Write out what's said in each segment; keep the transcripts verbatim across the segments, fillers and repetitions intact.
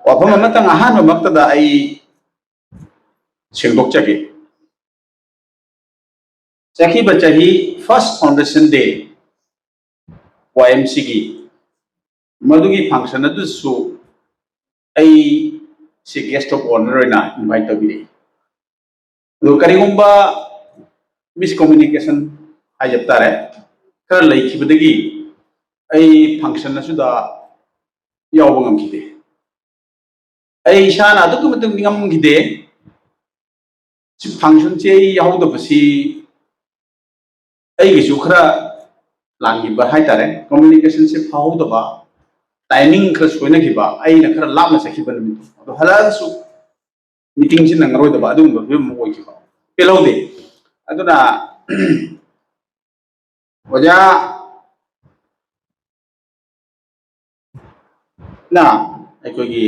ꯋꯥꯐꯝ ꯑꯃꯇꯪ ꯑꯍꯥꯟꯕꯃꯛꯇꯗ ꯑꯩ ꯁꯦꯡꯗꯣꯛꯆꯒꯦ꯫ ꯆꯠꯈꯤꯕ ꯆꯍꯤ first foundation day ꯋꯥꯏ ꯑꯦꯝ ꯁꯤꯒꯤ ꯃꯗꯨꯒꯤ function ꯑꯗꯨꯁꯨ ꯑꯩ ꯁꯤ guest of honour ꯑꯣꯏꯅ invite ꯇꯧꯕꯤꯔꯛꯏ꯫ ꯑꯗꯨ ꯀꯔꯤꯒꯨꯝꯕ miscommunication ꯍꯥꯏꯖꯕ ꯇꯥꯔꯦ, ꯈꯔ ꯂꯩꯈꯤꯕꯗꯒꯤ ꯑꯩ function ꯑꯁꯤꯗ ꯌꯥꯎꯕ ꯉꯝꯈꯤꯗꯦ꯫ ꯑꯩ ꯏꯁꯥꯅ ꯑꯗꯨꯛꯀꯤ ꯃꯇꯤꯛ ꯅꯤꯡꯉꯝꯈꯤꯗꯦ꯫ ꯁꯤ functionꯁꯦ ꯑꯩ ꯌꯥꯎꯍꯧꯗꯕꯁꯤ ꯑꯩꯒꯤꯁꯨ ꯈꯔ ꯂꯥꯟꯈꯤꯕ ꯍꯥꯏꯇꯥꯔꯦ, communicationꯁꯦ ꯐꯥꯍꯧꯗꯕ, timing ꯈꯔ ꯁꯣꯏꯅꯈꯤꯕ, ꯑꯩꯅ ꯈꯔ ꯂꯥꯞꯅ ꯆꯠꯈꯤꯕ ꯅꯨꯃꯤꯠꯇꯣ꯫ ꯑꯗꯣ ꯍꯜꯂꯛꯑꯒꯁꯨ meetingꯁꯦ ꯅꯪꯉꯔꯣꯏꯗꯕ ꯑꯗꯨꯒꯨꯝꯕ ꯐꯤꯕꯝ ꯑꯃ ꯑꯣꯏꯈꯤꯕ, ꯄꯦꯜꯍꯧꯗꯦ꯫ ꯑꯗꯨꯅ ꯑꯣꯖꯥ ꯅ ꯑꯩꯈꯣꯏꯒꯤ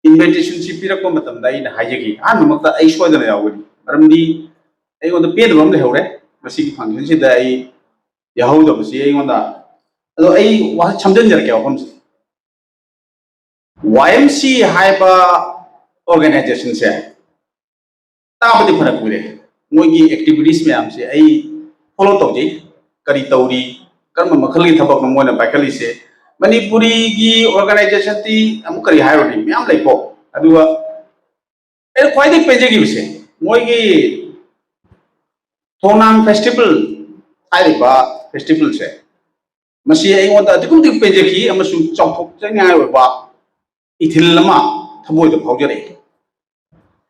invitationꯁꯤ ꯄꯤꯔꯛꯄ ꯃꯇꯝꯗ ꯑꯩꯅ ꯍꯥꯏꯖꯈꯤ, ꯑꯍꯥꯟꯕꯃꯛꯇ ꯑꯩ ꯁꯣꯏꯗꯅ ꯌꯥꯎꯒꯅꯤ, ꯃꯔꯝꯗꯤ ꯑꯩꯉꯣꯟꯗ ꯄꯦꯟꯗꯕ ꯑꯃ ꯂꯩꯍꯧꯔꯦ꯫ ꯃꯁꯤꯒꯤ functionꯁꯤꯗ ꯑꯩ ꯌꯥꯎꯍꯧꯗꯕꯁꯤ ꯑꯩꯉꯣꯟꯗ, ꯑꯗꯣ ꯑꯩ ꯋꯥ-, ꯁꯝꯖꯤꯟꯖꯔꯛꯀꯦ ꯋꯥꯐꯝꯁꯦ꯫ ꯋꯥꯏ ꯑꯦꯝ ꯁꯤ ꯍꯥꯏꯕ organizationꯁꯦ ꯇꯥꯕꯗꯤ ꯐꯅ ꯀꯨꯏꯔꯦ꯫ ꯃꯣꯏꯒꯤ activities ꯃꯌꯥꯝꯁꯦ ꯑꯩ follow ꯇꯧꯖꯩ꯫ ꯀꯔꯤ ꯇꯧꯔꯤ, ꯀꯔꯝꯕ ꯃꯈꯜꯒꯤ ꯊꯕꯛꯅꯣ ꯃꯣꯏꯅ ꯄꯥꯏꯈꯠꯂꯤꯁꯦ? ꯃꯅꯤꯄꯨꯔꯤꯒꯤ organizationꯗꯤ ꯑꯃꯨꯛ ꯀꯔꯤ ꯍꯥꯏꯔꯨꯅꯤ, ꯃꯌꯥꯝ ꯂꯩꯀꯣ꯫ ꯑꯗꯨꯒ ꯑꯩꯅ ꯈ꯭ꯋꯥꯏꯗꯒꯤ ꯄꯦꯟꯖꯈꯤꯕꯁꯦ ꯃꯣꯏꯒꯤ ꯊꯣꯡꯅꯥꯡ festival ꯍꯥꯏꯔꯤꯕ festivalꯁꯦ, ꯃꯁꯤ ꯑꯩꯉꯣꯟꯗ ꯑꯗꯨꯛꯀꯤ ꯃꯇꯤꯛ ꯄꯦꯟꯖꯈꯤ ꯑꯃꯁꯨꯡ ꯆꯥꯎꯊꯣꯛꯆꯅꯤꯡꯉꯥꯏ ꯑꯣꯏꯕ ꯏꯊꯤꯜ ꯑꯃ ꯊꯃꯣꯏꯗ ꯐꯥꯎꯖꯔꯛꯏ꯫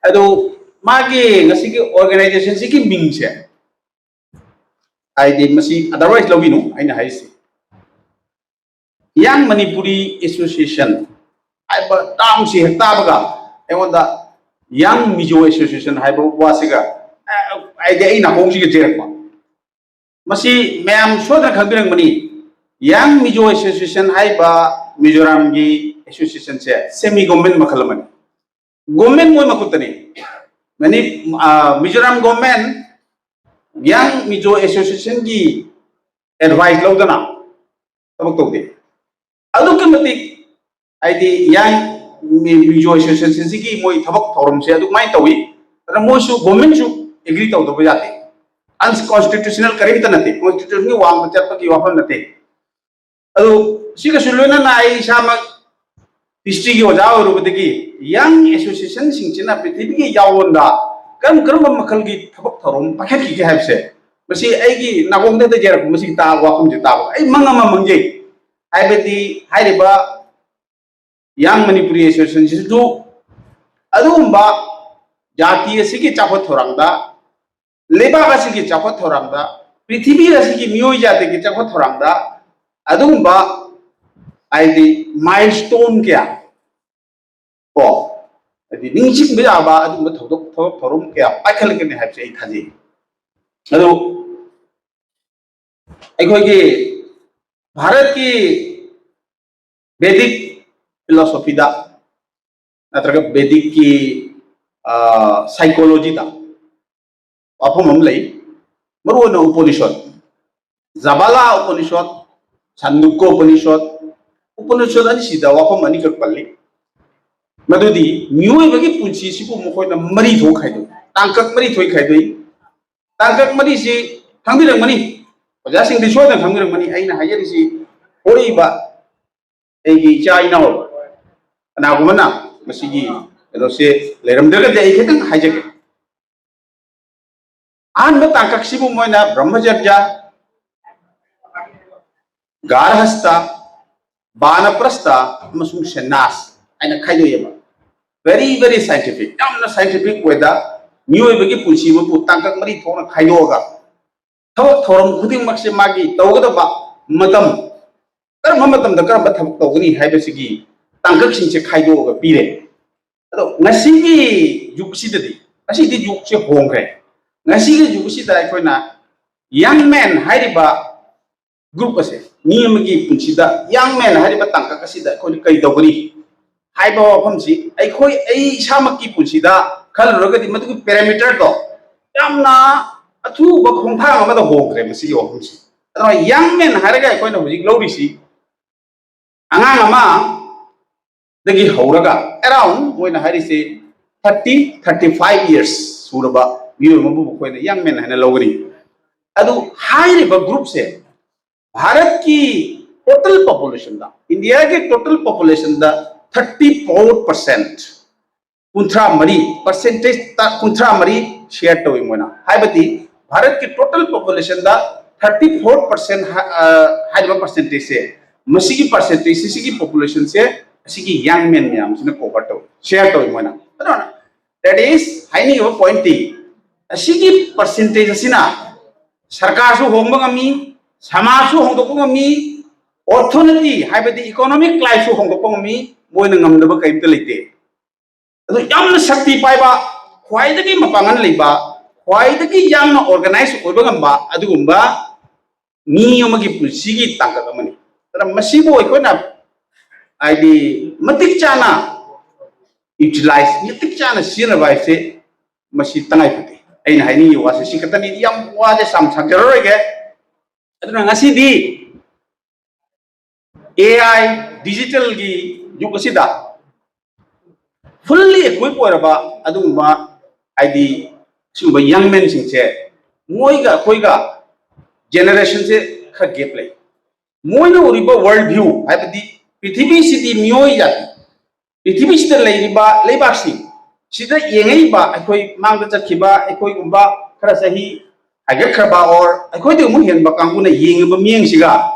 ꯑꯗꯨ ꯃꯥꯒꯤ ꯉꯁꯤꯒꯤ organizationꯁꯤꯒꯤ ꯃꯤꯡꯁꯦ, ꯍꯥꯏꯗꯤ ꯃꯁꯤ otherwise ꯂꯧꯕꯤꯅꯨ, ꯑꯩꯅ ꯍꯥꯏꯔꯤꯁꯤ Young Manipuri Association ꯍꯥꯏꯕ termꯁꯤ ꯍꯦꯛ ꯇꯥꯕꯒ ꯑꯩꯉꯣꯟꯗ Young Mizo Association ꯍꯥꯏꯕ ꯋꯥꯁꯤꯒ, ꯑ, ꯍꯥꯏꯗꯤ ꯑꯩ ꯅꯥꯀꯣꯡꯁꯤꯒ ꯆꯦꯔꯛꯄ꯫ ꯃꯁꯤ ꯃꯌꯥꯝ ꯁꯣꯏꯗꯅ ꯈꯪꯕꯤꯔꯝꯒꯅꯤ, Young Mizo Association ꯍꯥꯏꯔꯤꯕ ꯃꯤꯖꯣꯔꯥꯝꯒꯤ associationꯁꯦ semi government ꯃꯈꯜ ꯑꯃꯅꯤ꯫ Government ꯃꯣꯏ ꯃꯈꯨꯠꯇꯅꯤ꯫ ꯃꯅꯤ-, ꯑ, Mizoram government Young Mizo Associationꯒꯤ advice ꯂꯧꯗꯅ ꯊꯕꯛ ꯇꯧꯗꯦ꯫ ꯑꯗꯨꯛꯀꯤ ꯃꯇꯤꯛ ꯍꯥꯏꯗꯤ ꯌꯥꯡ ꯃꯤꯖꯣ ꯑꯦꯁꯣꯁꯤꯌꯦꯁꯟꯁꯤꯒꯤ ꯃꯣꯏ ꯊꯕꯛ ꯊꯧꯔꯝꯁꯦ ꯑꯗꯨꯃꯥꯏꯅ ꯇꯧꯏ꯫ ꯑꯗꯨꯅ ꯃꯣꯏꯁꯨ ꯒꯣꯔꯃꯦꯟꯁꯨ ꯑꯦꯒ꯭ꯔꯤ ꯇꯧꯗꯕ ꯌꯥꯗꯦ꯫ ꯑꯟꯀꯣꯟꯁꯇꯤꯇ꯭ꯌꯨꯁꯅꯦꯜ ꯀꯔꯤꯝꯇ ꯅꯠꯇꯦ, ꯀꯣꯟꯁꯇꯤꯇ꯭ꯌꯨꯁꯟꯒꯤ ꯋꯥꯡꯃ ꯆꯠꯄꯒꯤ ꯋꯥꯐꯝ ꯅꯠꯇꯦ꯫ ꯑꯗꯨ ꯁꯤꯒꯁꯨ ꯂꯣꯏꯅꯅ ꯑꯩ ꯏꯁꯥꯃꯛ ꯍꯤꯁꯇ꯭ꯔꯤꯒꯤ ꯑꯣꯖꯥ ꯑꯣꯏꯔꯨꯕꯗꯒꯤ ꯌꯪ ꯑꯦꯁꯣꯁꯤꯌꯦꯁꯟꯁꯤꯡꯁꯤꯅ ꯄ꯭ꯔꯤꯊꯤꯕꯤꯒꯤ ꯌꯥꯑꯣꯟꯗ ꯀꯔꯝ ꯀꯔꯝꯕ ꯃꯈꯜꯒꯤ ꯊꯕꯛ ꯊꯧꯔꯝ ꯄꯥꯏꯈꯠꯈꯤꯒꯦ ꯍꯥꯏꯕꯁꯦ, ꯃꯁꯤ ꯑꯩꯒꯤ ꯅꯥꯀꯣꯡꯗ ꯍꯦꯛꯇ ꯌꯩꯔꯛꯄ, ꯃꯁꯤꯒꯤ ꯇꯥꯕ ꯋꯥꯐꯝꯁꯦ ꯇꯥꯕ ꯑꯩ ꯃꯪ ꯑꯃ ꯃꯪꯖꯩ꯫ ꯍꯥꯏꯕꯗꯤ ꯍꯥꯏꯔꯤꯕ ꯌꯪ ꯃꯅꯤꯄꯨꯔꯤ ꯑꯦꯁꯣꯁꯤꯌꯦꯁꯟꯁꯤꯁꯨ ꯑꯗꯨꯒꯨꯝꯕ ꯖꯥꯇꯤ ꯑꯁꯤꯒꯤ ꯆꯥꯎꯈꯠ ꯊꯧꯔꯥꯡꯗ, ꯂꯩꯕꯥꯛ ꯑꯁꯤꯒꯤ ꯆꯥꯎꯈꯠ ꯊꯧꯔꯥꯡꯗ, ꯄ꯭ꯔꯤꯊꯤꯕꯤ ꯑꯁꯤꯒꯤ ꯃꯤꯑꯣꯏ ꯖꯥꯇꯤꯒꯤ ꯆꯥꯎꯈꯠ ꯊꯧꯔꯥꯡꯗ ꯑꯗꯨꯒꯨꯝꯕ, ꯍꯥꯏꯗꯤ, ꯃꯥꯏꯜꯁ꯭ꯇꯣꯟ ꯀꯌꯥ, ꯀꯣ, ꯍꯥꯏꯗꯤ ꯅꯤꯡꯁꯤꯡꯕ ꯌꯥꯕ ꯑꯗꯨꯒꯨꯝꯕ ꯊꯧꯗꯣꯛ, ꯊꯕꯛ ꯊꯧꯔꯝ ꯀꯌꯥ ꯄꯥꯏꯈꯠꯂꯛꯀꯅꯤ ꯍꯥꯏꯕꯁꯦ ꯑꯩ ꯊꯥꯖꯩ꯫ ꯑꯗꯨ ꯑꯩꯈꯣꯏꯒꯤ ꯚꯥꯔꯠꯀꯤ ꯚꯦꯗꯤꯛ ꯐꯤꯂꯣꯁꯣꯐꯤꯗ ꯅꯠꯇ꯭ꯔꯒ ꯚꯦꯗꯤꯛꯀꯤ ꯁꯥꯏꯀꯣꯂꯣꯖꯤꯗ ꯋꯥꯐꯝ ꯑꯃ ꯂꯩ, ꯃꯔꯨꯑꯣꯏꯅ ꯎꯄꯅꯤꯁꯠ, ꯖꯥꯕꯥꯂꯥ ꯎꯄꯅꯤꯁꯠ, ꯁꯥꯟꯗꯨꯀ꯭ꯀ ꯎꯄꯅꯤꯁꯠ, ꯎꯄꯅꯤꯁꯠ ꯑꯅꯤꯁꯤꯗ ꯋꯥꯐꯝ ꯑꯅꯤꯈꯛ ꯄꯜꯂꯤ꯫ ꯃꯗꯨꯗꯤ ꯃꯤꯑꯣꯏꯕꯒꯤ ꯄꯨꯟꯁꯤꯁꯤꯕꯨ ꯃꯈꯣꯏꯅ ꯃꯔꯤ ꯊꯣꯛ ꯈꯥꯏꯗꯣꯛꯏ, ꯇꯥꯡꯀꯛ ꯃꯔꯤ ꯊꯣꯛ ꯈꯥꯏꯗꯣꯛꯏ꯫ ꯇꯥꯡꯀꯛ ꯃꯔꯤꯁꯤ ꯈꯪꯕꯤꯔꯝꯒꯅꯤ, ꯑꯣꯖꯥꯁꯤꯡꯗꯤ ꯁꯣꯏꯗꯅ ꯈꯪꯕꯤꯔꯝꯒꯅꯤ꯫ ꯑꯩꯅ ꯍꯥꯏꯖꯔꯤꯁꯤ ꯍꯧꯔꯛꯏꯕ ꯑꯩꯒꯤ ꯏꯆꯥ ꯏꯅꯥꯎ ꯀꯅꯥꯒꯨꯝꯕꯅ ꯃꯁꯤꯒꯤ ꯀꯩꯅꯣꯁꯦ ꯂꯩꯔꯝꯗ꯭ꯔꯒꯗꯤ ꯑꯩ ꯈꯤꯇꯪ ꯍꯥꯏꯖꯒꯦ꯫ ꯑꯍꯥꯟꯕ ꯇꯥꯡꯀꯛꯁꯤꯕꯨ ꯃꯣꯏꯅ ꯕ꯭ꯔꯍ꯭ꯃꯆꯔꯖ, ꯒꯥꯔꯍꯁꯇ, ꯕꯥꯅꯄ꯭ꯔꯁꯇ ꯑꯃꯁꯨꯡ ꯁꯦꯟꯅꯥꯁ ꯍꯥꯏꯅ ꯈꯥꯏꯗꯣꯛꯑꯦꯕ꯫ Very, very scientific, ꯌꯥꯝꯅ scientific ꯑꯣꯏꯗ ꯃꯤꯑꯣꯏꯕꯒꯤ ꯄꯨꯟꯁꯤ ꯑꯃꯕꯨ ꯇꯥꯡꯀꯛ ꯃꯔꯤ ꯊꯣꯛꯅ ꯈꯥꯏꯗꯣꯛꯑꯒ ꯊꯕꯛ ꯊꯧꯔꯝ ꯈꯨꯗꯤꯡꯃꯛꯁꯦ ꯃꯥꯒꯤ ꯇꯧꯒꯗꯕ ꯃꯇꯝ, ꯀꯔꯝꯕ ꯃꯇꯝꯗ ꯀꯔꯝꯕ ꯊꯕꯛ ꯇꯧꯒꯅꯤ ꯍꯥꯏꯕꯁꯤꯒꯤ ꯇꯥꯡꯀꯛꯁꯤꯡꯁꯦ ꯈꯥꯏꯗꯣꯛꯑꯒ ꯄꯤꯔꯦ꯫ ꯑꯗꯣ ꯉꯁꯤꯒꯤ ꯌꯨꯒꯁꯤꯗꯗꯤ, ꯉꯁꯤꯗꯤ ꯌꯨꯒꯁꯦ ꯍꯣꯡꯈ꯭ꯔꯦ꯫ ꯉꯁꯤꯒꯤ ꯌꯨꯒꯁꯤꯗ ꯑꯩꯈꯣꯏꯅ ꯌꯪ ꯃꯦꯟ ꯍꯥꯏꯔꯤꯕ ꯒ꯭ꯔꯨꯞ ꯑꯁꯦ, ꯃꯤ ꯑꯃꯒꯤ ꯄꯨꯟꯁꯤꯗ ꯌꯪ ꯃꯦꯟ ꯍꯥꯏꯔꯤꯕ ꯇꯥꯡꯀꯛ ꯑꯁꯤꯗ ꯑꯩꯈꯣꯏꯅ ꯀꯔꯤ ꯇꯧꯒꯅꯤ ꯍꯥꯏꯕ ꯋꯥꯐꯝꯁꯤ ꯑꯩꯈꯣꯏ, ꯑꯩ ꯏꯁꯥꯃꯛꯀꯤ ꯄꯨꯟꯁꯤꯗ ꯈꯜꯂꯨꯔꯒꯗꯤ ꯃꯗꯨꯒꯤ ꯄꯦꯔꯥꯃꯤꯇꯔꯗꯣ ꯌꯥꯝꯅ ꯑꯊꯨꯕ ꯈꯣꯡꯊꯥꯡ ꯑꯃꯗ ꯍꯣꯡꯈ꯭ꯔꯦ ꯃꯁꯤꯒꯤ ꯋꯥꯐꯝꯁꯤ꯫ ꯑꯗꯨꯅ ꯌꯪ ꯃꯦꯟ ꯍꯥꯏꯔꯒ ꯑꯩꯈꯣꯏꯅ ꯍꯧꯖꯤꯛ ꯂꯧꯔꯤꯁꯤ ꯑꯉꯥꯡ ꯑꯃ ꯗꯒꯤ ꯍꯧꯔꯒ ꯑꯦꯔꯥꯎꯟ ꯃꯣꯏꯅ ꯍꯥꯏꯔꯤꯁꯦ ꯊꯥꯔꯇꯤ ꯊꯥꯔꯇꯤ ꯐꯥꯏꯚ ꯌꯔꯁ ꯁꯨꯔꯕ ꯃꯤꯑꯣꯏ ꯑꯃꯕꯨ ꯑꯩꯈꯣꯏꯅ ꯌꯪ ꯃꯦꯟ ꯍꯥꯏꯅ ꯂꯧꯒꯅꯤ꯫ ꯑꯗꯨ ꯍꯥꯏꯔꯤꯕ ꯒ꯭ꯔꯨꯞꯁꯦ ꯚꯥꯔꯠꯀꯤ ꯇꯣꯇꯦꯜ ꯄꯣꯄꯨꯂꯦꯁꯟꯗ, ꯏꯟꯗꯤꯌꯥꯒꯤ ꯇꯣꯇꯦꯜ ꯄꯣꯄꯨꯂꯦꯁꯟꯗ ꯊꯥꯔꯇꯤ ꯐꯣꯔ ꯄꯔꯁꯦꯟ, ꯀꯨꯟꯊ꯭ꯔꯥ ꯃꯔꯤ ꯄꯔꯁꯦꯟꯇꯦꯖ, ꯀꯨꯟꯊ꯭ꯔꯥ ꯃꯔꯤ ꯁꯤꯌꯔ ꯇꯧꯏ ꯃꯣꯏꯅ꯫ ꯍꯥꯏꯕꯗꯤ ꯚꯥꯔꯠꯀꯤ ꯇꯣꯇꯦꯜ ꯄꯣꯄꯨꯂꯦꯁꯟꯗ ꯊꯥꯔꯇꯤ ꯐꯣꯔ ꯄꯔꯁꯦꯟ ꯍꯥꯏꯔꯤꯕ ꯄꯔꯁꯦꯟꯇꯦꯖꯁꯦ, ꯃꯁꯤꯒꯤ ꯄꯔꯁꯦꯟꯇꯦꯖꯁꯤ, ꯁꯤꯒꯤ ꯄꯣꯄꯨꯂꯦꯁꯟꯁꯦ ꯑꯁꯤꯒꯤ ꯌꯪ ꯃꯦꯟ ꯃꯌꯥꯝꯁꯤꯅ ꯀꯣꯚꯔ ꯇꯧꯏ, ꯁꯤꯌꯔ ꯇꯧꯏ ꯃꯣꯏꯅ꯫ ꯑꯗꯨꯅ that is ꯍꯥꯏꯅꯤꯡꯉꯤꯕ ꯄꯣꯏꯟꯠꯇꯤ, ꯑꯁꯤꯒꯤ ꯄꯔꯁꯦꯟꯇꯦꯖ ꯑꯁꯤꯅ ꯁꯔꯀꯥꯔꯁꯨ ꯍꯣꯡꯕ ꯉꯝꯃꯤ, ꯁꯃꯥꯖꯁꯨ ꯍꯣꯡꯗꯣꯛꯄ ꯉꯝꯃꯤ, ꯑꯣꯔꯊꯣꯅꯤꯇꯤ ꯍꯥꯏꯕꯗꯤ ꯏꯀꯣꯅꯣꯃꯤꯛ ꯂꯥꯏꯐꯁꯨ ꯍꯣꯡꯗꯣꯛꯄ ꯉꯝꯃꯤ꯫ ꯃꯣꯏꯅ ꯉꯝꯗꯕ ꯀꯔꯤꯝꯇ ꯂꯩꯇꯦ꯫ ꯑꯗꯨ ꯌꯥꯝꯅ ꯁꯛꯇꯤ ꯄꯥꯏꯕ, ꯈ꯭ꯋꯥꯏꯗꯒꯤ ꯃꯄꯥꯡꯒꯜ ꯂꯩꯕ, ꯈ꯭ꯋꯥꯏꯗꯒꯤ ꯌꯥꯝꯅ ꯑꯣꯔꯒꯅꯥꯏꯖ ꯑꯣꯏꯕ ꯉꯝꯕ ꯑꯗꯨꯒꯨꯝꯕ ꯃꯤ ꯑꯃꯒꯤ ꯄꯨꯟꯁꯤꯒꯤ ꯇꯥꯡꯀꯛ ꯑꯃꯅꯤ꯫ ꯑꯗꯨꯅ ꯃꯁꯤꯕꯨ ꯑꯩꯈꯣꯏꯅ ꯍꯥꯏꯗꯤ ꯃꯇꯤꯛ ꯆꯥꯅ ꯌꯨꯇꯤꯂꯥꯏꯖ, ꯃꯇꯤꯛ ꯆꯥꯅ ꯁꯤꯖꯤꯟꯅꯕ ꯍꯥꯏꯁꯦ ꯃꯁꯤ ꯇꯉꯥꯏ ꯐꯗꯦ꯫ ꯑꯩꯅ ꯍꯥꯏꯅꯤꯡꯉꯤ ꯋꯥꯁꯦ ꯁꯤ ꯈꯛꯇꯅꯤ, ꯌꯥꯝ ꯋꯥꯁꯦ ꯌꯥꯝ ꯁꯥꯡꯖꯔꯔꯣꯏꯒꯦ꯫ ꯑꯗꯨꯅ ꯉꯁꯤꯗꯤ ꯑꯦ ꯑꯥꯏ ꯗꯤꯖꯤꯇꯦꯜꯒꯤ ꯌꯨꯒ ꯑꯁꯤꯗ ꯐꯨꯜꯂꯤ ꯏꯀ꯭ꯋꯤꯞ ꯑꯣꯏꯔꯕ ꯑꯗꯨꯒꯨꯝꯕ ꯍꯥꯏꯗꯤ ꯁꯤꯒꯨꯝꯕ ꯌꯪ ꯃꯦꯟꯁꯤꯡꯁꯦ ꯃꯣꯏꯒ ꯑꯩꯈꯣꯏꯒ ꯖꯦꯅꯦꯔꯦꯁꯟꯁꯦ ꯈꯔ ꯒꯦꯞ ꯂꯩ꯫ ꯃꯣꯏꯅ ꯎꯔꯤꯕ ꯋꯥꯔꯜ ꯚ꯭ꯌꯨ ꯍꯥꯏꯕꯗꯤ ꯄ꯭ꯔꯤꯊꯤꯕꯤꯁꯤꯗꯤ ꯃꯤꯑꯣꯏ ꯖꯥꯇꯤ, ꯄ꯭ꯔꯤꯊꯤꯕꯤꯁꯤꯗ ꯂꯩꯔꯤꯕ ꯂꯩꯕꯥꯛꯁꯤꯡ ꯁꯤꯗ ꯌꯦꯡꯉꯛꯏꯕ ꯑꯩꯈꯣꯏ ꯃꯥꯡꯗ ꯆꯠꯈꯤꯕ ꯑꯩꯈꯣꯏꯒꯨꯝꯕ ꯈꯔ ꯆꯍꯤ ꯍꯥꯏꯒꯠꯈ꯭ꯔꯕ ꯑꯣꯔ ꯑꯩꯈꯣꯏꯗꯒꯤ ꯑꯃꯨꯛ ꯍꯦꯟꯕ ꯀꯥꯡꯕꯨꯅ ꯌꯦꯡꯉꯤꯕ ꯃꯤꯠꯌꯦꯡꯁꯤꯒ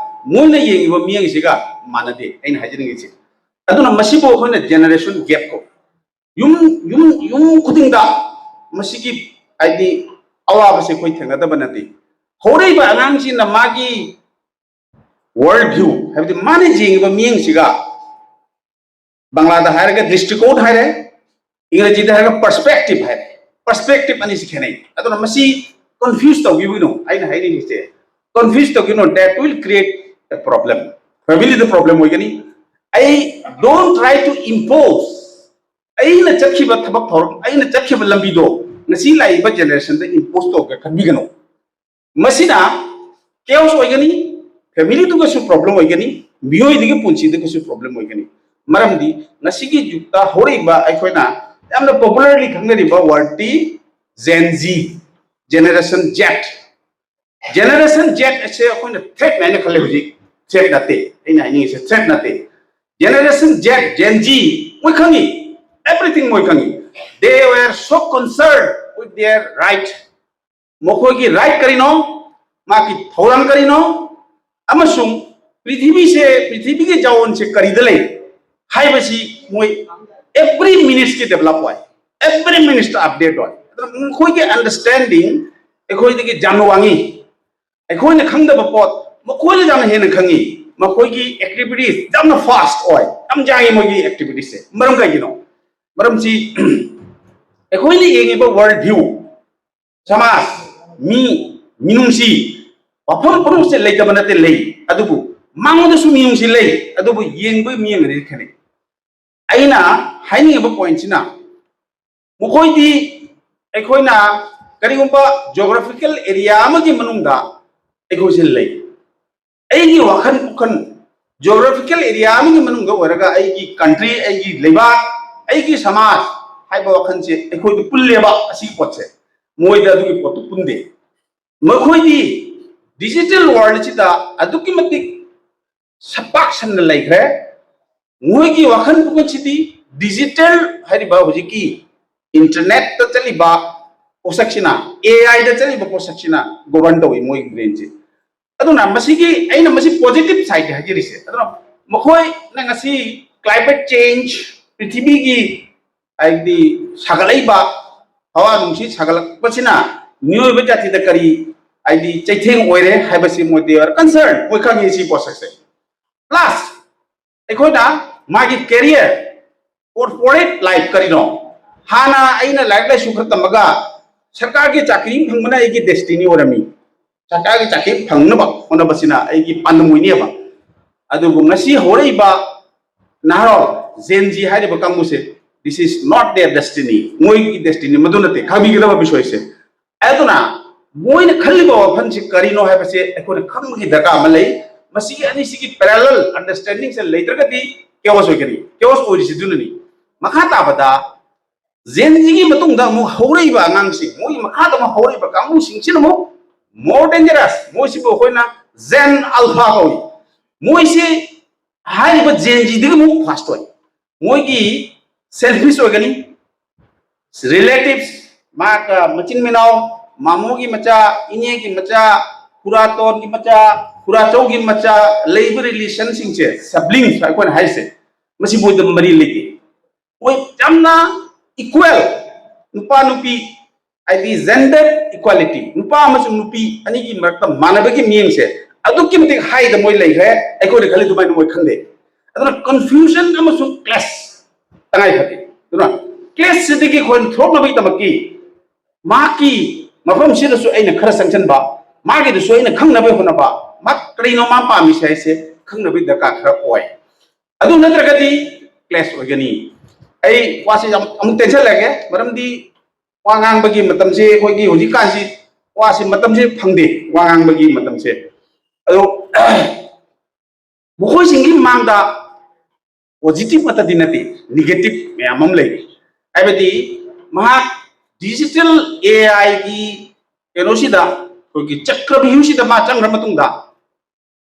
ꯃꯣꯏꯅ ꯌꯦꯡꯉꯤꯕ ꯃꯤꯠꯌꯦꯡꯁꯤꯒ ꯃꯥꯟꯅꯗꯦ꯫ ꯑꯩꯅ ꯍꯥꯏꯖꯅꯤꯡꯉꯤꯁꯦ ꯑꯗꯨꯅ ꯃꯁꯤꯕꯨ ꯑꯩꯈꯣꯏꯅ ꯖꯦꯅꯦꯔꯦꯁꯟ ꯒꯦꯞ ꯀꯧꯏ꯫ ꯌꯨꯝ ꯌꯨꯝ ꯌꯨꯝ ꯈꯨꯗꯤꯡꯗ ꯃꯁꯤꯒꯤ ꯍꯥꯏꯗꯤ ꯑꯋꯥꯕꯁꯦ ꯑꯩꯈꯣꯏ ꯊꯦꯡꯅꯗꯕ ꯅꯠꯇꯦ꯫ ꯍꯧꯔꯛꯏꯕ ꯑꯉꯥꯡꯁꯤꯅ ꯃꯥꯒꯤ ꯋꯥꯔꯜ ꯚ꯭ꯌꯨ ꯍꯥꯏꯕꯗꯤ ꯃꯥꯅ ꯌꯦꯡꯉꯤꯕ ꯃꯤꯠꯌꯦꯡꯁꯤꯒ ꯕꯪꯂꯥꯗ ꯍꯥꯏꯔꯒ ꯗ꯭ꯔꯤꯁꯇꯤꯀꯣꯟ ꯍꯥꯏꯔꯦ, ꯏꯪꯒ꯭ꯔꯦꯖꯤꯗ ꯍꯥꯏꯔꯒ ꯄꯔꯁꯄꯦꯛꯇꯤꯞ ꯍꯥꯏꯔꯦ꯫ ꯄꯔꯁꯄꯦꯛꯇꯤꯞ ꯑꯅꯤꯁꯤ ꯈꯦꯠꯅꯩ꯫ ꯑꯗꯨꯅ ꯃꯁꯤ ꯀꯟꯐ꯭ꯌꯨꯁ ꯇꯧꯕꯤꯒꯅꯨ꯫ ꯑꯩꯅ ꯍꯥꯏꯅꯤꯡꯉꯤꯁꯦ ꯀꯟꯐ꯭ꯌꯨꯁ ꯇꯧꯒꯅꯨ, that will create a problem, ꯐꯦꯃꯤꯂꯤꯗ ꯄ꯭ꯔꯣꯕ꯭ꯂꯦꯝ ꯑꯣꯏꯒꯅꯤ꯫ ꯑꯩ don't try to impose, ꯑꯩꯅ ꯆꯠꯈꯤꯕ ꯊꯕꯛ ꯊꯧꯔꯝ, ꯑꯩꯅ ꯆꯠꯈꯤꯕ ꯂꯝꯕꯤꯗꯣ ꯉꯁꯤ ꯂꯥꯛꯏꯕ ꯖꯦꯅꯦꯔꯦꯁꯟꯗ ꯏꯝꯄꯣꯁ ꯇꯧꯒꯦ ꯈꯟꯕꯤꯒꯅꯨ꯫ ꯃꯁꯤꯅ ꯀꯦꯑꯣꯁ ꯑꯣꯏꯒꯅꯤ, ꯐꯦꯃꯤꯂꯤꯗꯨꯒꯁꯨ ꯄ꯭ꯔꯣꯕ꯭ꯂꯦꯝ ꯑꯣꯏꯒꯅꯤ, ꯃꯤꯑꯣꯏꯗꯨꯒꯤ ꯄꯨꯟꯁꯤꯗꯨꯒꯁꯨ ꯄ꯭ꯔꯣꯕ꯭ꯂꯦꯝ ꯑꯣꯏꯒꯅꯤ꯫ ꯃꯔꯝꯗꯤ ꯉꯁꯤꯒꯤ ꯌꯨꯒꯇ ꯍꯧꯔꯛꯏꯕ ꯑꯩꯈꯣꯏꯅ ꯌꯥꯝꯅ popularly ꯈꯪꯅꯔꯤꯕ wordꯇꯤ Gen Z, Generation Z꯫ Generation Z ꯑꯁꯦ ꯑꯩꯈꯣꯏꯅ threatꯅꯦ ꯍꯥꯏꯅ ꯈꯜꯂꯦ ꯍꯧꯖꯤꯛ꯫ Threat ꯅꯠꯇꯦ꯫ ꯑꯩꯅ ꯍꯥꯏꯅꯤꯡꯉꯤꯁꯦ threat ꯅꯠꯇꯦ꯫ Generation Z, Gen Z, ꯃꯣꯏ ꯈꯪꯉꯤ꯫ Everything ꯃꯣꯏ ꯈꯪꯉꯤ꯫ They were so concerned with their right꯫ ꯃꯈꯣꯏꯒꯤ right ꯀꯔꯤꯅꯣ, ꯃꯥꯒꯤ ꯊꯧꯔꯥꯡ ꯀꯔꯤꯅꯣ, ꯑꯃꯁꯨꯡ ꯄ꯭ꯔꯤꯊꯤꯕꯤꯁꯦ, ꯄ꯭ꯔꯤꯊꯤꯕꯤꯒꯤ ꯖꯥꯋꯣꯟꯁꯦ ꯀꯔꯤꯗ ꯂꯩ ꯍꯥꯏꯕꯁꯤ ꯃꯣꯏ every minutesꯀꯤ develop ꯑꯣꯏ, every minutesꯇ update ꯑꯣꯏ꯫ ꯑꯗꯨꯅ ꯃꯈꯣꯏꯒꯤ understanding ꯑꯩꯈꯣꯏꯗꯒꯤ ꯌꯥꯝꯅ ꯋꯥꯡꯉꯤ꯫ ꯑꯩꯈꯣꯏꯅ ꯈꯪꯗꯕ ꯄꯣꯠ ꯃꯈꯣꯏꯅ ꯌꯥꯝꯅ ꯍꯦꯟꯅ ꯈꯪꯉꯤ꯫ ꯃꯈꯣꯏꯒꯤ activities ꯌꯥꯝꯅ fast ꯑꯣꯏ, ꯌꯥꯝ ꯌꯥꯡꯉꯤ ꯃꯣꯏꯒꯤ activitiesꯁꯦ꯫ ꯃꯔꯝ ꯀꯩꯒꯤꯅꯣ? ꯃꯔꯝꯁꯤ ꯑꯩꯈꯣꯏꯅ ꯌꯦꯡꯉꯤꯕ world view, ꯁꯃꯥꯖ, ꯃꯤ, ꯃꯤꯅꯨꯡꯁꯤ, ꯋꯥꯐꯝ ꯄꯨꯝꯅꯃꯛꯁꯦ ꯂꯩꯇꯕ ꯅꯠꯇꯦ, ꯂꯩ꯫ ꯑꯗꯨꯕꯨ ꯃꯉꯣꯟꯗꯁꯨ ꯃꯤꯅꯨꯡꯁꯤ ꯂꯩ, ꯑꯗꯨꯕꯨ ꯌꯦꯡꯕ ꯃꯤꯠꯌꯦꯡꯗꯗꯤ ꯈꯦꯠꯅꯩ꯫ ꯑꯩꯅ ꯍꯥꯏꯅꯤꯡꯉꯤꯕ pointꯁꯤꯅ, ꯃꯈꯣꯏꯗꯤ ꯑꯩꯈꯣꯏꯅ ꯀꯔꯤꯒꯨꯝꯕ geographical area ꯑꯃꯒꯤ ꯃꯅꯨꯡꯗ ꯑꯩꯈꯣꯏꯁꯦ ꯂꯩ꯫ ꯑꯩꯒꯤ ꯋꯥꯈꯜ ꯄꯨꯈꯜ geographical area ꯑꯃꯒꯤ ꯃꯅꯨꯡꯗ ꯑꯣꯏꯔꯒ ꯑꯩꯒꯤ country, ꯑꯩꯒꯤ ꯂꯩꯕꯥꯛ, ꯑꯩꯒꯤ ꯁꯃꯥꯖ ꯍꯥꯏꯕ ꯋꯥꯈꯜꯁꯦ ꯑꯩꯈꯣꯏꯗ ꯄꯨꯜꯂꯦꯕ꯫ ꯑꯁꯤꯒꯤ ꯄꯣꯠꯁꯦ ꯃꯣꯏꯗ ꯑꯗꯨꯒꯤ ꯄꯣꯠꯇꯨ ꯄꯨꯟꯗꯦ꯫ ꯃꯈꯣꯏꯗꯤ digital worldꯁꯤꯗ ꯑꯗꯨꯛꯀꯤ ꯃꯇꯤꯛ ꯁꯄꯥꯛ ꯁꯟꯅ ꯂꯩꯈ꯭ꯔꯦ꯫ ꯃꯣꯏꯒꯤ ꯋꯥꯈꯜ ꯄꯨꯛꯅꯤꯡꯁꯤꯗꯤ digital ꯍꯥꯏꯔꯤꯕ ꯍꯧꯖꯤꯛꯀꯤ internetꯇ ꯆꯠꯂꯤꯕ ꯄꯣꯠꯁꯛꯁꯤꯅ, AIꯗ ꯆꯠꯂꯤꯕ ꯄꯣꯠꯁꯛꯁꯤꯅ govern ꯇꯧꯏ ꯃꯣꯏꯒꯤ brainꯁꯦ꯫ ꯑꯗꯨꯅ ꯃꯁꯤꯒꯤ, ꯑꯩꯅ ꯃꯁꯤ positive sideꯅꯤ ꯍꯥꯏꯖꯔꯤꯁꯦ꯫ ꯑꯗꯨꯅ ꯃꯈꯣꯏꯅ ꯉꯁꯤ climate change, ꯄ꯭ꯔꯤꯊꯤꯕꯤꯒꯤ ꯍꯥꯏꯗꯤ ꯁꯥꯒꯠꯂꯛꯏꯕ ꯍꯋꯥ ꯅꯨꯡꯁꯤꯠ ꯁꯥꯒꯠꯂꯛꯄꯁꯤꯅ ꯃꯤꯑꯣꯏꯕ ꯖꯥꯇꯤꯗ ꯀꯔꯤ ꯍꯥꯏꯗꯤ ꯆꯩꯊꯦꯡ ꯑꯣꯏꯔꯦ ꯍꯥꯏꯕꯁꯤ ꯃꯣꯏ they are concerned, ꯃꯣꯏ ꯈꯪꯉꯤ ꯁꯤ ꯄꯣꯠꯁꯛꯁꯦ꯫ Plus ꯑꯩꯈꯣꯏꯅ ꯃꯥꯒꯤ career, corporate life ꯀꯔꯤꯅꯣ? ꯍꯥꯟꯅ ꯑꯩꯅ ꯂꯥꯏꯔꯤꯛ ꯂꯥꯏꯁꯨ ꯈꯔ ꯇꯝꯃꯒ ꯁꯔꯀꯥꯔꯒꯤ ꯆꯥꯀ꯭ꯔꯤ ꯑꯃ ꯐꯪꯕꯅ ꯑꯩꯒꯤ destiny ꯑꯣꯏꯔꯝꯃꯤ꯫ ꯁꯔꯀꯥꯔꯒꯤ ꯆꯥꯀ꯭ꯔꯤ ꯐꯪꯅꯕ ꯍꯣꯠꯅꯕꯁꯤꯅ ꯑꯩꯒꯤ ꯄꯥꯟꯗꯝ ꯑꯣꯏꯅꯦꯕ꯫ ꯑꯗꯨꯕꯨ ꯉꯁꯤ ꯍꯧꯔꯛꯏꯕ ꯅꯍꯥꯔꯣꯜ Gen Z ꯍꯥꯏꯔꯤꯕ ꯀꯥꯡꯕꯨꯁꯦ, this is not their destiny, ꯃꯣꯏꯒꯤ destiny ꯃꯗꯨ ꯅꯠꯇꯦ꯫ ꯈꯪꯕꯤꯒꯗꯕ ꯕꯤꯁꯣꯏꯁꯦ꯫ ꯑꯗꯨꯅ ꯃꯣꯏꯅ ꯈꯜꯂꯤꯕ ꯋꯥꯐꯝꯁꯤ ꯀꯔꯤꯅꯣ ꯍꯥꯏꯕꯁꯦ ꯑꯩꯈꯣꯏꯅ ꯈꯪꯕꯒꯤ ꯗꯔꯀꯥꯔ ꯑꯃ ꯂꯩ꯫ ꯃꯁꯤꯒꯤ ꯑꯅꯤꯁꯤꯒꯤ parallel understandingꯁꯦ ꯂꯩꯇ꯭ꯔꯒꯗꯤ ꯀꯦꯑꯣꯁ ꯑꯣꯏꯒꯅꯤ꯫ ꯀꯦꯑꯣꯁ ꯑꯣꯏꯔꯤꯁꯤ ꯑꯗꯨꯅꯅꯤ꯫ ꯃꯈꯥ ꯇꯥꯕꯗ ꯖꯦꯟ ꯖꯤꯒꯤ ꯃꯇꯨꯡꯗ ꯑꯃꯨꯛ ꯍꯧꯔꯛꯏꯕ ꯑꯉꯥꯡꯁꯤꯡ, ꯃꯣꯏꯒꯤ ꯃꯈꯥꯗ ꯑꯃꯨꯛ ꯍꯧꯔꯛꯏꯕ ꯀꯥꯡꯕꯨꯁꯤꯡꯁꯤꯅ ꯑꯃꯨꯛ more dangerous, ꯃꯣꯏꯁꯤꯕꯨ ꯑꯩꯈꯣꯏꯅ ꯖꯦꯟ ꯑꯜꯐꯥ ꯀꯧꯏ꯫ ꯃꯣꯏꯁꯤ ꯍꯥꯏꯔꯤꯕ ꯖꯦꯟ ꯖꯤꯗꯒꯤ ꯑꯃꯨꯛ ꯐꯥꯁ ꯑꯣꯏ꯫ ꯃꯣꯏꯒꯤ ꯁꯦꯜꯐꯤꯁ ꯑꯣꯏꯒꯅꯤ, ꯔꯤꯂꯦꯇꯤꯚꯁ, ꯃꯥꯒ ꯃꯆꯤꯟ ꯃꯅꯥꯎ, ꯃꯥꯃꯣꯒꯤ ꯃꯆꯥ, ꯏꯅꯦꯒꯤ ꯃꯆꯥ, ꯈꯨꯔꯥꯇꯣꯟꯒꯤ ꯃꯆꯥ, ꯈꯨꯔꯥꯆꯧꯒꯤ ꯃꯆꯥ, ꯂꯩꯕ ꯔꯤꯂꯦꯁꯟꯁꯤꯡꯁꯦ, ꯁꯕ꯭ꯂꯤꯡꯁ ꯑꯩꯈꯣꯏꯅ ꯍꯥꯏꯔꯤꯁꯦ, ꯃꯁꯤ ꯃꯣꯏꯗ ꯃꯔꯤ ꯂꯩꯇꯦ꯫ ꯃꯣꯏ ꯌꯥꯝꯅ ꯏꯀ꯭ꯋꯦꯜ, ꯅꯨꯄꯥ ꯅꯨꯄꯤ, ꯍꯥꯏꯗꯤ ꯖꯦꯟꯗꯔ ꯏꯀ꯭ꯋꯦꯂꯤꯇꯤ, ꯅꯨꯄꯥ ꯑꯃꯁꯨꯡ ꯅꯨꯄꯤ ꯑꯅꯤꯒꯤ ꯃꯔꯛꯇ ꯃꯥꯟꯅꯕꯒꯤ ꯃꯤꯠꯌꯦꯡꯁꯦ ꯑꯗꯨꯛꯀꯤ ꯃꯇꯤꯛ ꯍꯥꯏꯗ ꯃꯣꯏ ꯂꯩꯈ꯭ꯔꯦ꯫ ꯑꯩꯈꯣꯏꯅ ꯈꯜꯂꯤ ꯑꯗꯨꯃꯥꯏꯅ ꯃꯣꯏ ꯈꯪꯗꯦ꯫ ꯑꯗꯨꯅ ꯀꯟꯐ꯭ꯌꯨꯖꯟ ꯑꯃꯁꯨꯡ ꯀ꯭ꯂꯦꯁ ꯇꯉꯥꯏ ꯐꯗꯦ꯫ ꯑꯗꯨꯅ ꯀ꯭ꯂꯦꯁꯁꯤꯗꯒꯤ ꯑꯩꯈꯣꯏ ꯊꯣꯛꯅꯕꯒꯤꯗꯃꯛꯀꯤ ꯃꯍꯥꯛꯀꯤ ꯃꯐꯝꯁꯤꯗꯁꯨ ꯑꯩꯅ ꯈꯔ ꯆꯪꯁꯤꯟꯕ, ꯃꯥꯒꯤꯗꯁꯨ ꯑꯩꯅ ꯈꯪꯅꯕ ꯍꯣꯠꯅꯕ, ꯃꯥ ꯀꯔꯤꯅꯣ ꯃꯥ ꯄꯥꯝꯃꯤꯁꯦ ꯍꯥꯏꯁꯦ ꯈꯪꯅꯕꯒꯤ ꯗꯔꯀꯥꯔ ꯈꯔ ꯑꯣꯏ꯫ ꯑꯗꯨ ꯅꯠꯇ꯭ꯔꯒꯗꯤ ꯀ꯭ꯂꯦꯁ ꯑꯣꯏꯒꯅꯤ꯫ ꯑꯩ ꯋꯥꯁꯦ ꯌꯥꯝ ꯑꯃꯨꯛ ꯇꯦꯟꯁꯜꯂꯛꯑꯒꯦ, ꯃꯔꯝꯗꯤ ꯋꯥ ꯉꯥꯡꯕꯒꯤ ꯃꯇꯝꯁꯦ, ꯑꯩꯈꯣꯏꯒꯤ ꯍꯧꯖꯤꯛꯀꯥꯟꯁꯤ ꯋꯥꯁꯦ ꯃꯇꯝꯁꯦ ꯐꯪꯗꯦ, ꯋꯥ ꯉꯥꯡꯕꯒꯤ ꯃꯇꯝꯁꯦ꯫ ꯑꯗꯣ ꯃꯈꯣꯏꯁꯤꯡꯒꯤ ꯃꯥꯡꯗ ꯄꯣꯖꯤꯇꯤꯚ ꯉꯥꯛꯇꯗꯤ ꯅꯠꯇꯦ, ꯅꯦꯒꯦꯇꯤꯚ ꯃꯌꯥꯝ ꯑꯃ ꯂꯩ꯫ ꯍꯥꯏꯕꯗꯤ ꯃꯍꯥꯛ ꯗꯤꯖꯤꯇꯦꯜ ꯑꯦ ꯑꯥꯏꯒꯤ ꯀꯩꯅꯣꯁꯤꯗ, ꯑꯩꯈꯣꯏꯒꯤ ꯆꯀ꯭ꯔꯕ꯭ꯌꯨꯍꯁꯤꯗ ꯃꯥ ꯆꯪꯈ꯭ꯔ ꯃꯇꯨꯡꯗ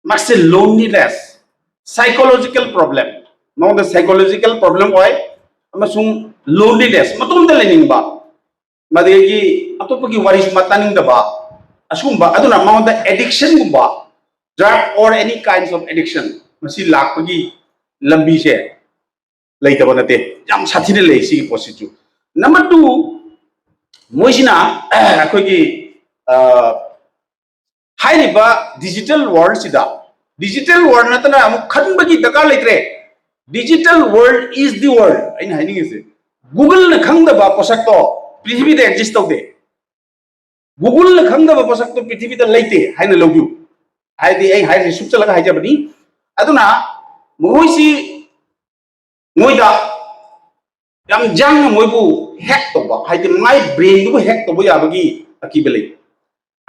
ꯃꯥꯁꯦ ꯂꯣꯟꯂꯤꯅꯦꯁ, ꯁꯥꯏꯀꯣꯂꯣꯖꯤꯀꯦꯜ ꯄ꯭ꯔꯣꯕ꯭ꯂꯦꯝ, ꯃꯉꯣꯟꯗ ꯁꯥꯏꯀꯣꯂꯣꯖꯤꯀꯦꯜ ꯄ꯭ꯔꯣꯕ꯭ꯂꯦꯝ ꯑꯣꯏ, ꯑꯃꯁꯨꯡ ꯂꯣꯟꯂꯤꯅꯦꯁ, ꯃꯇꯣꯝꯇ ꯂꯩꯅꯤꯡꯕ, ꯃꯗꯒꯤ ꯑꯇꯣꯞꯄꯒꯤ ꯋꯥꯔꯤꯁꯨ ꯃꯥ ꯇꯥꯅꯤꯡꯗꯕ, ꯑꯁꯤꯒꯨꯝꯕ, ꯑꯗꯨꯅ ꯃꯉꯣꯟꯗ ꯑꯦꯗꯤꯛꯁꯟꯒꯨꯝꯕ, drug or any kinds of addiction, ꯃꯁꯤ ꯂꯥꯛꯄꯒꯤ ꯂꯝꯕꯤꯁꯦ ꯂꯩꯇꯕ ꯅꯠꯇꯦ, ꯌꯥꯝ ꯁꯥꯊꯤꯅ ꯂꯩ ꯁꯤꯒꯤ ꯄꯣꯠꯁꯤꯁꯨ꯫ ꯅꯝꯕꯔ ꯇꯨ, ꯃꯣꯏꯁꯤꯅ ꯑꯩꯈꯣꯏꯒꯤ, ꯑ, ꯍꯥꯏꯔꯤꯕ ꯗꯤꯖꯤꯇꯦꯜ ꯋꯥꯔꯜꯁꯤꯗ, ꯗꯤꯖꯤꯇꯦꯜ ꯋꯥꯔꯜ ꯅꯠꯇꯅ ꯑꯃꯨꯛ ꯈꯟꯕꯒꯤ ꯗꯔꯀꯥꯔ ꯂꯩꯇ꯭ꯔꯦ꯫ Digital world is the world, ꯑꯩꯅ ꯍꯥꯏꯅꯤꯡꯉꯤꯁꯦ꯫ ꯒꯨꯒꯜꯅ ꯈꯪꯗꯕ ꯄꯣꯠꯁꯛꯇꯣ ꯄ꯭ꯔꯤꯊꯤꯕꯤꯗ ꯑꯦꯛꯖꯤꯁ ꯇꯧꯗꯦ꯫ ꯒꯨꯒꯜꯅ ꯈꯪꯗꯕ ꯄꯣꯠꯁꯛꯇꯣ ꯄ꯭ꯔꯤꯊꯤꯕꯤꯗ ꯂꯩꯇꯦ ꯍꯥꯏꯅ ꯂꯧꯕꯤꯌꯨ꯫ ꯍꯥꯏꯗꯤ ꯑꯩ ꯍꯥꯏꯔꯤꯁꯦ ꯁꯨꯞꯆꯜꯂꯒ ꯍꯥꯏꯖꯕꯅꯤ꯫ ꯑꯗꯨꯅ ꯃꯈꯣꯏꯁꯤ ꯃꯣꯏꯗ ꯌꯥꯝ ꯌꯥꯡꯅ ꯃꯣꯏꯕꯨ ꯍꯦꯛ ꯇꯧꯕ, ꯍꯥꯏꯗꯤ ꯃꯥꯏ ꯕ꯭ꯔꯦꯟꯗꯨꯕꯨ ꯍꯦꯛ ꯇꯧꯕ ꯌꯥꯕꯒꯤ ꯑꯀꯤꯕ ꯂꯩ꯫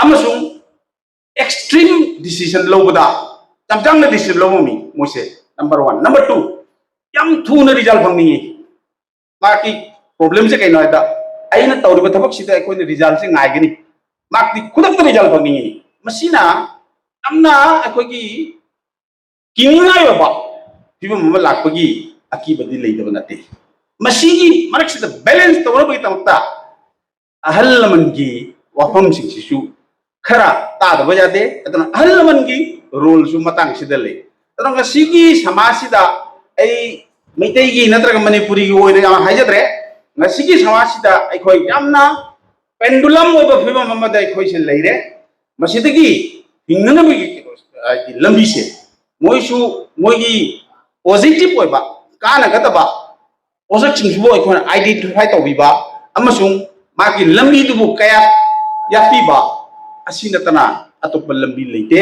ꯑꯃꯁꯨꯡ ꯑꯦꯛꯁꯇ꯭ꯔꯤꯝ ꯗꯤꯁꯤꯖꯟ ꯂꯧꯕꯗ ꯌꯥꯝ ꯌꯥꯡꯅ ꯗꯤꯁꯤꯖꯟ ꯂꯧꯕ ꯉꯝꯃꯤ ꯃꯣꯏꯁꯦ, ꯅꯝꯕꯔ ꯋꯥꯟ꯫ ꯅꯝꯕꯔ ꯇꯨ, ꯌꯥꯝ ꯊꯨꯅ ꯔꯤꯖꯜ ꯐꯪꯅꯤꯡꯉꯤ꯫ ꯃꯍꯥꯛꯀꯤ ꯄ꯭ꯔꯣꯕ꯭ꯂꯦꯝꯁꯦ ꯀꯩꯅꯣ ꯍꯥꯏꯗ, ꯑꯩꯅ ꯇꯧꯔꯤꯕ ꯊꯕꯛꯁꯤꯗ ꯑꯩꯈꯣꯏꯅ ꯔꯤꯖꯜꯁꯦ ꯉꯥꯏꯒꯅꯤ꯫ ꯃꯍꯥꯛꯇꯤ ꯈꯨꯗꯛꯇ ꯔꯤꯖꯜ ꯐꯪꯅꯤꯡꯉꯤ꯫ ꯃꯁꯤꯅ ꯌꯥꯝꯅ ꯑꯩꯈꯣꯏꯒꯤ ꯀꯤꯅꯤꯡꯉꯥꯏ ꯑꯣꯏꯕ ꯐꯤꯕꯝ ꯑꯃ ꯂꯥꯛꯄꯒꯤ ꯑꯀꯤꯕꯗꯤ ꯂꯩꯇꯕ ꯅꯠꯇꯦ꯫ ꯃꯁꯤꯒꯤ ꯃꯔꯛꯁꯤꯗ ꯕꯦꯂꯦꯟꯁ ꯇꯧꯅꯕꯒꯤꯗꯃꯛꯇ ꯑꯍꯜ ꯂꯃꯟꯒꯤ ꯋꯥꯐꯝꯁꯤꯡꯁꯤꯁꯨ ꯈꯔ ꯇꯥꯗꯕ ꯌꯥꯗꯦ꯫ ꯑꯗꯨꯅ ꯑꯍꯜ ꯂꯃꯟꯒꯤ ꯔꯣꯜꯁꯨ ꯃꯇꯥꯡꯁꯤꯗ ꯂꯩ꯫ ꯑꯗꯨꯅ ꯉꯁꯤꯒꯤ ꯁꯃꯥꯖꯁꯤꯗ ꯑꯩ ꯃꯩꯇꯩꯒꯤ ꯅꯠꯇ꯭ꯔꯒ ꯃꯅꯤꯄꯨꯔꯤꯒꯤ ꯑꯣꯏꯅ ꯌꯥꯝ ꯍꯥꯏꯖꯗ꯭ꯔꯦ꯫ ꯉꯁꯤꯒꯤ ꯁꯃꯥꯖꯁꯤꯗ ꯑꯩꯈꯣꯏ ꯌꯥꯝꯅ ꯄꯦꯟꯗꯨꯂꯝ ꯑꯣꯏꯕ ꯐꯤꯕꯝ ꯑꯃꯗ ꯑꯩꯈꯣꯏꯁꯦ ꯂꯩꯔꯦ꯫ ꯃꯁꯤꯗꯒꯤ ꯍꯤꯡꯅꯅꯕꯒꯤ ꯍꯥꯏꯗꯤ ꯂꯝꯕꯤꯁꯦ ꯃꯣꯏꯁꯨ ꯃꯣꯏꯒꯤ ꯄꯣꯖꯤꯇꯤꯚ ꯑꯣꯏꯕ ꯀꯥꯟꯅꯒꯗꯕ ꯄꯣꯠꯁꯛꯁꯤꯡꯁꯤꯕꯨ ꯑꯩꯈꯣꯏꯅ ꯑꯥꯏꯗꯦꯟꯇꯤꯐꯥꯏ ꯇꯧꯕꯤꯕ ꯑꯃꯁꯨꯡ ꯃꯥꯒꯤ ꯂꯝꯕꯤꯗꯨꯕꯨ ꯀꯌꯥ ꯌꯥꯠꯄꯤꯕ ꯑꯁꯤ ꯅꯠꯇꯅ ꯑꯇꯣꯞꯄ ꯂꯝꯕꯤ ꯂꯩꯇꯦ꯫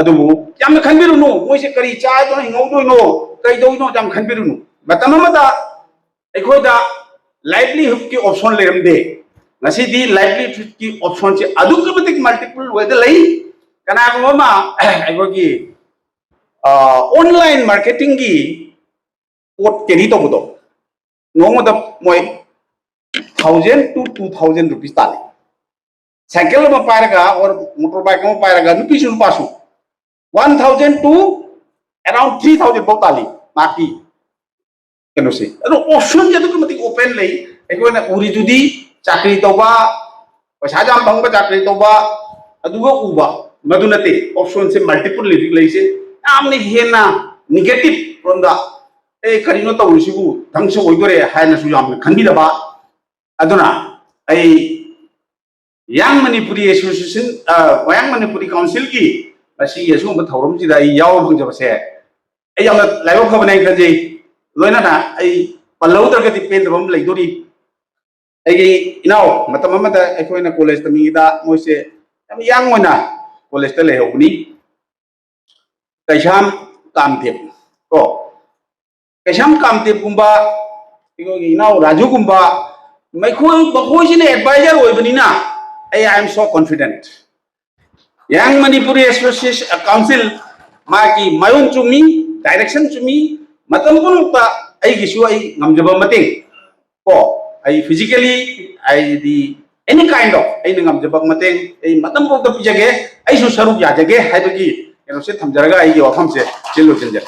ꯑꯗꯨꯕꯨ ꯌꯥꯝꯅ ꯈꯟꯕꯤꯔꯨꯅꯨ, ꯃꯣꯏꯁꯦ ꯀꯔꯤ ꯆꯥꯗꯣꯏꯅꯣ, ꯍꯤꯡꯍꯧꯗꯣꯏꯅꯣ, ꯀꯩꯗꯧꯗꯣꯏꯅꯣ ꯌꯥꯝ ꯈꯟꯕꯤꯔꯨꯅꯨ꯫ ꯃꯇꯝ ꯑꯃꯗ ꯑꯩꯈꯣꯏꯗ ꯂꯥꯏꯚꯂꯤꯍꯨꯗꯀꯤ ꯑꯣꯞꯁꯟ ꯂꯩꯔꯝꯗꯦ꯫ ꯉꯁꯤꯗꯤ ꯂꯥꯏꯚꯂꯤꯍꯨꯗꯀꯤ ꯑꯣꯞꯁꯟꯁꯦ ꯑꯗꯨꯛꯀꯤ ꯃꯇꯤꯛ ꯃꯜꯇꯤꯄꯜ ꯋꯦꯗ ꯂꯩ꯫ ꯀꯅꯥꯒꯨꯝꯕ ꯑꯃ ꯑꯩꯈꯣꯏꯒꯤ ꯑꯣꯟꯂꯥꯏꯟ ꯃꯥꯔꯀꯦꯇꯤꯡꯒꯤ ꯄꯣꯠ ꯀꯦꯔꯤ ꯇꯧꯕꯗꯣ ꯅꯣꯡꯃꯗ ꯃꯣꯏ thousand to two thousand rupees ꯇꯥꯜꯂꯤ꯫ ꯁꯥꯏꯀꯜ ꯑꯃ ꯄꯥꯏꯔꯒ ꯑꯣꯔ ꯃꯣꯇꯣꯔ ꯕꯥꯏꯛ ꯑꯃ ꯄꯥꯏꯔꯒ ꯅꯨꯄꯤꯁꯨ ꯅꯨꯄꯥꯁꯨ one thousand to around three thousand ꯐꯥꯎ ꯇꯥꯜꯂꯤ꯫ ꯃꯍꯥꯛꯀꯤ ꯀꯩꯅꯣꯁꯦ ꯑꯗꯣ ꯑꯣꯞꯁꯟꯁꯦ ꯑꯗꯨꯛꯀꯤ ꯃꯇꯤꯛ ꯑꯣꯄꯦꯟ ꯂꯩ꯫ ꯑꯩꯈꯣꯏꯅ ꯎꯔꯤꯗꯨꯗꯤ ꯆꯥꯀ꯭ꯔꯤ ꯇꯧꯕ, ꯄꯩꯁꯥ ꯌꯥꯝ ꯐꯪꯕ ꯆꯥꯀ꯭ꯔꯤ ꯇꯧꯕ ꯑꯗꯨꯒ ꯎꯕ ꯃꯗꯨ ꯅꯠꯇꯦ꯫ ꯑꯣꯞꯁꯟꯁꯦ ꯃꯜꯇꯤꯄꯜ ꯂꯩꯔꯤꯛ ꯂꯩꯁꯦ ꯌꯥꯝꯅ ꯍꯦꯟꯅ ꯅꯦꯒꯦꯇꯤꯚ ꯔꯣꯝꯗ ꯑꯦ ꯀꯔꯤꯅꯣ ꯇꯧꯔꯤꯁꯤꯕꯨ ꯙꯪꯁ ꯑꯣꯏꯗꯣꯔꯦ ꯍꯥꯏꯅꯁꯨ ꯌꯥꯝꯅ ꯈꯟꯕꯤꯗꯕ꯫ ꯑꯗꯨꯅ ꯑꯩ ꯌꯥꯡ ꯃꯅꯤꯄꯨꯔꯤ ꯑꯦꯁꯣꯁꯤꯌꯦꯁꯟ ꯃꯌꯥꯡ ꯃꯅꯤꯄꯨꯔꯤ ꯀꯥꯎꯟꯁꯤꯜꯒꯤ ꯉꯁꯤꯒꯤ ꯑꯁꯤꯒꯨꯝꯕ ꯊꯧꯔꯝꯁꯤꯗ ꯑꯩ ꯌꯥꯎꯕ ꯐꯪꯖꯕꯁꯦ ꯑꯩ ꯌꯥꯝꯅ ꯂꯥꯏꯕꯛ ꯐꯕꯅꯦ ꯍꯥꯏꯅ ꯈꯟꯖꯩ꯫ ꯂꯣꯏꯅꯅ ꯑꯩ ꯄꯜꯍꯧꯗ꯭ꯔꯒꯗꯤ ꯄꯦꯟꯗꯕ ꯑꯃ ꯂꯩꯗꯣꯔꯤ꯫ ꯑꯩꯒꯤ ꯏꯅꯥꯎ ꯃꯇꯝ ꯑꯃꯗ ꯑꯩꯈꯣꯏꯅ ꯀꯣꯂꯦꯖ ꯇꯝꯃꯤꯉꯩꯗ ꯃꯣꯏꯁꯦ ꯌꯥꯝ ꯌꯥꯡ ꯑꯣꯏꯅ ꯀꯣꯂꯦꯖꯇ ꯂꯩꯍꯧꯕꯅꯤ꯫ ꯀꯩꯁꯥꯝ ꯀꯥꯝꯗꯦꯞ ꯀꯣ ꯀꯩꯁꯥꯝ ꯀꯥꯝꯗꯦꯞꯀꯨꯝꯕ ꯑꯩꯈꯣꯏꯒꯤ ꯏꯅꯥꯎ ꯔꯥꯖꯨꯒꯨꯝꯕ ꯃꯈꯣꯏ ꯃꯈꯣꯏꯁꯤꯅ ꯑꯦꯗꯚꯥꯏꯖꯔ ꯑꯣꯏꯕꯅꯤꯅ ꯑꯩ I am so confident꯫ ꯌꯥꯡ ꯃꯅꯤꯄꯨꯔꯤ ꯑꯦꯁꯣꯁꯤꯌꯦꯁꯟ ꯀꯥꯎꯟꯁꯤꯜ ꯃꯥꯒꯤ ꯃꯌꯣꯟ ꯆꯨꯝꯃꯤ, ꯗꯥꯏꯔꯦꯛꯁꯟ ꯆꯨꯝꯃꯤ, ꯃꯇꯝ ꯄꯨꯝꯅꯃꯛꯇ ꯑꯩꯒꯤꯁꯨ ꯑꯩ ꯉꯝꯖꯕ ꯃꯇꯦꯡ, ꯀꯣ, ꯑꯩ physically, ꯍꯥꯏꯗꯤ any kind of ꯑꯩꯅ ꯉꯝꯖꯕ ꯃꯇꯦꯡ ꯑꯩ ꯃꯇꯝ ꯄꯨꯝꯅꯃꯛꯇ ꯄꯤꯖꯒꯦ, ꯑꯩꯁꯨ ꯁꯔꯨꯛ ꯌꯥꯖꯒꯦ ꯍꯥꯏꯕꯒꯤ ꯀꯩꯅꯣꯁꯦ ꯊꯝꯖꯔꯒ ꯑꯩꯒꯤ ꯋꯥꯐꯝꯁꯦ ꯁꯤ ꯂꯣꯏꯁꯤꯟꯖꯔꯦ꯫